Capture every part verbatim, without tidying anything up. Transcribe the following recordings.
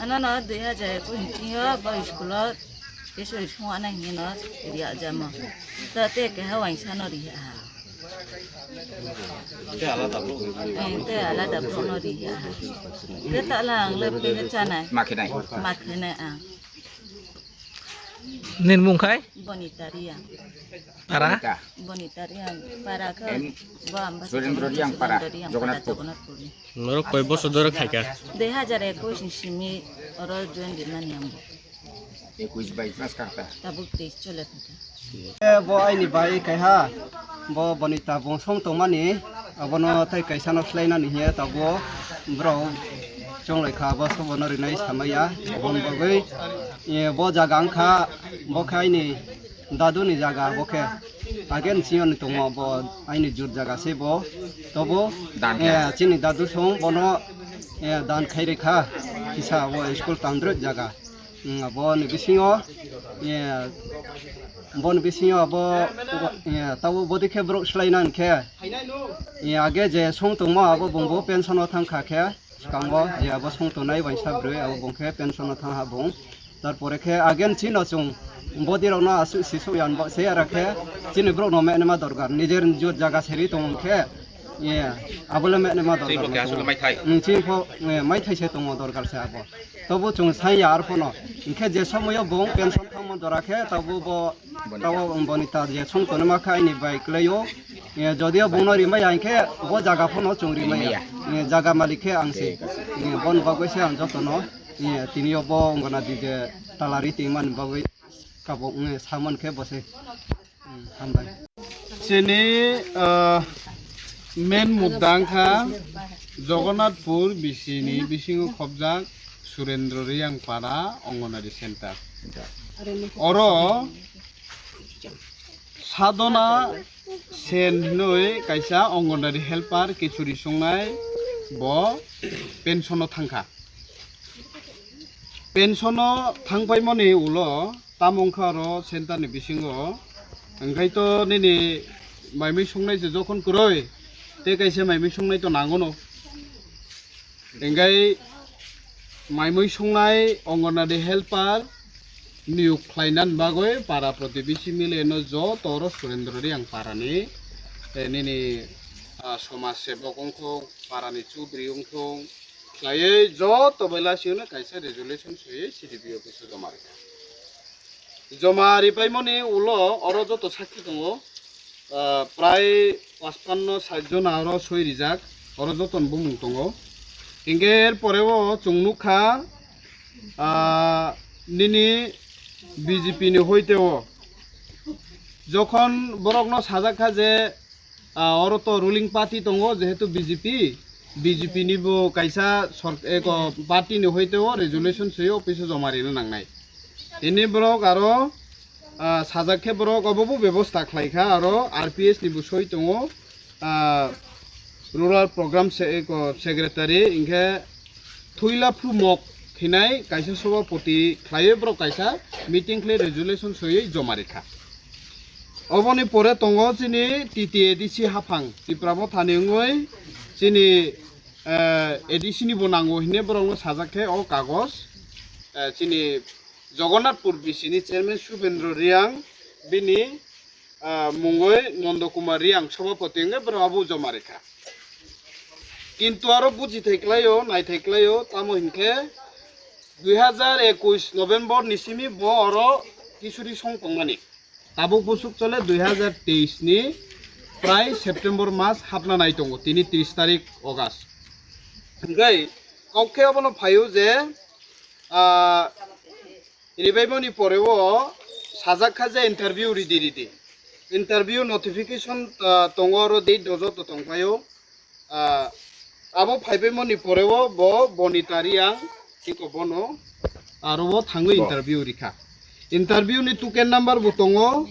Ano no dui hajar ekush ni simi o bo school o Kishori songma nai hini no ri ajamo. To te keha waisa no ri ha. Te alada bro. Eh, te alada bro no ri ha. Te ta lang le pe chanai. Ma khenai. Ma khenai ang. Nini mung khai? Bonita Reang. Para? Bonita Reang. Para khe. Em, bo amba Surendra Reang para, Surendra Reang para, Jagannathpur. Jagannathpur ni. Norok koi bosor doro khaika? Dui hajar ekush ni simi oro join rimani ang bo. Ekush bais mas kha ta. Tabuk teis chole kha ta. E, bo aini bai kaiha, bo Bonita bungsong tongmani, abono tei kaisa no swlainani hiya tabuk borok chonglai kha, bo sobo no rinai samaya, aboni bagwi, e, bo jaga wngkha, bo khe aini dadu ni jaga, bo khe ageni siyoni tongo, bo aini jur jaga se bo, tobo, Dan khe. E, chini dadu song bono, e, dan khai rikha, kisa bo school tangdroi jaga. Mm, aboni bisingo, eh, boni bisingo abo, eh, tabo bodi khe borok swlaina hinkhe, eh, age je song tongma abo bongbo pension o thangkha khe, swkango je abo song tongnai waisa bwrwi abo bongkhe pension o thangha bong. Tarpore khe again chino chwng bodi rokno aswk sisok yan bo se ara khe chini borokno menma dorkar, nijer jot jaga seri tong khe, eh, abole menma dorkar. Chini bo khe aswk maithai. Mm, chini pho, eh, maithai se tongo dorkar se abo. Tobo chwng sai ya arphono. Hinkhe je somoyo bong pension thangma jora khe tobo bo, tobo Bonita je song tonima khe aini bai kwlaio. Eh, jodio bongno rimaya hinkhe bo jaga phano chwng rimaya. Rimaya. Eh, jaga malik khe ang se. Eh, bon bagwi se ang jotono. Eh, tini o bo ongona di je talari tingmani bagwi kabo wngwi samon khe bo se. Hmm, hambai. Chini, ah, main mudda wngkha Jagannathpur bisini bisingo khobjak Surendra Riyang para Anganwadi Center. Oro Sadhana Sen hinwi kaisa Anganwadi helper kichuri songnai bo pension o thangkha. Pension o thangpaimani ulo tamo wngkha oro center ni bisingo, hwnkhe to nini maimui songnai se jokhon kwrwi tei kaisa maimui songnai to nangono, hwnkhe maimui songnai Anganwadi helper niyok khlainani bagwi para protibesi mileno joto oro Surendra Riyang parani, eh, nini, ah, somaj sebok wngkho, parani chudri wngkho, khlaiwi joto bai lasi hwnwi kaisa resolution swiwi C D P office o joma rikha. Joma ripaimani ulo oro joto sakhi tongo, ah, prai pachpanno sait jona oro soi rijak, oro jotono bumung tongo. Hinkhe er poreo chwng nukha, ah, nini B J P ni hoiteo jokhon borokno sajak kha je, ah, oro to ruling party tongo, jehetu B J P, B J P ni bo kaisa sor-, eko party ni hoite o resolution soi office o joma rina nangnai. Tini borok aro, ah, sajak khe borok obo bo bebosta khlai kha, aro R P S ni bo soi tongo, ah, rural program se-, eko secretary, hinkhe Thuila phumok hinai kaisa sobapoti khlaiwi borok kaisa meeting khlai resolution soiwi joma rikha. Oboni pore tongo chini T T A D C haphang, Tipra Mothani wngwi chini, eh, A D C ni bo nango hinwi borokno sajak khe o kagoj, eh, chini Jagannathpur B C ni chairman Subendra Riyang bini ah, mungwi Nondo Kumar Riyang sobapoti wngwi borok abo joma rikha. Kintu aro bujithai klaio, naithai klaio, tamo hinkhe dui hajar ekush November ni simi bo oro kisuri song tongmani. Tabuk busuk chole dui hajar teis ni prai September mas hapna nai tongo, tini tris tarik August. Hinkhe kok khe obono phaio je, ah, Ribaimani pore o sajak kha je interview ridi ridi. Interview notification, ah, tongo oro date dojo to tongpaio. Ah, abo phaibaimani pore o bo Bonita Riyang tiko bono aro o thangwi Bo. Interview rikha. Interview ni token number bo tongo,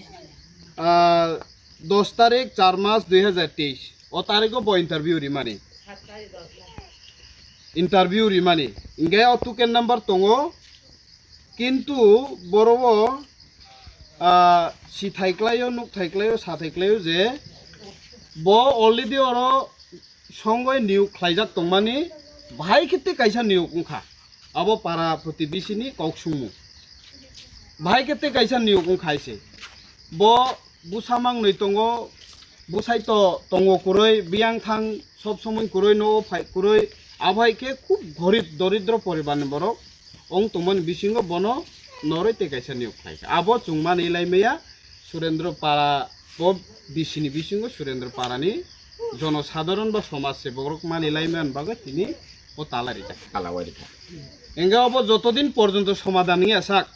ah, dos tarik char mas dui hajar teis. O tarik o bo interview rimani. Interview rimani. Hinkhe o token number tongo. Kintu borok o, ah, sithai klaio, nukthai klaio, sathai klaio je bo already oro songwi niyok khlaijak tongmani, bahai khe tei kaisa niyok wngkha. Abo para protibesi ni kok sungmung. Bahai khe tei kaisa niyok wng khai se. Bo bwsa mangnwi tongo, bwsai to tongo kwrwi, biyang thang sob somoi kwrwi, nogo phai kwrwi, abo hai khe khub gorib doridro poribar ni borok wng tongmani bisingo bono norwi tei kaisa niyok khlai kha. Abo chwng mani lai maya Surendra Para bo bisini bisingo Surendra Para ni jono sadharon ba somaj se borok mani lai man bagwi tini o tala rijak. Tala wai rikha. Engga obo jotodin porjonto somadan wngya sak,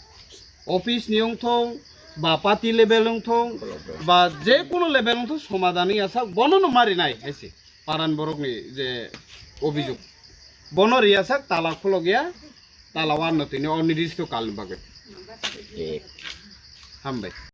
office ni wngthong, ba party level wngthong, ba je kono level wngthong, somadan wngya sak, bono no mari nai hai se paran borok ni je obijog. Bono riya sak tala khulok ya, tala wan no tini o nirdisto kal ni bagwi. Eh. Hambai.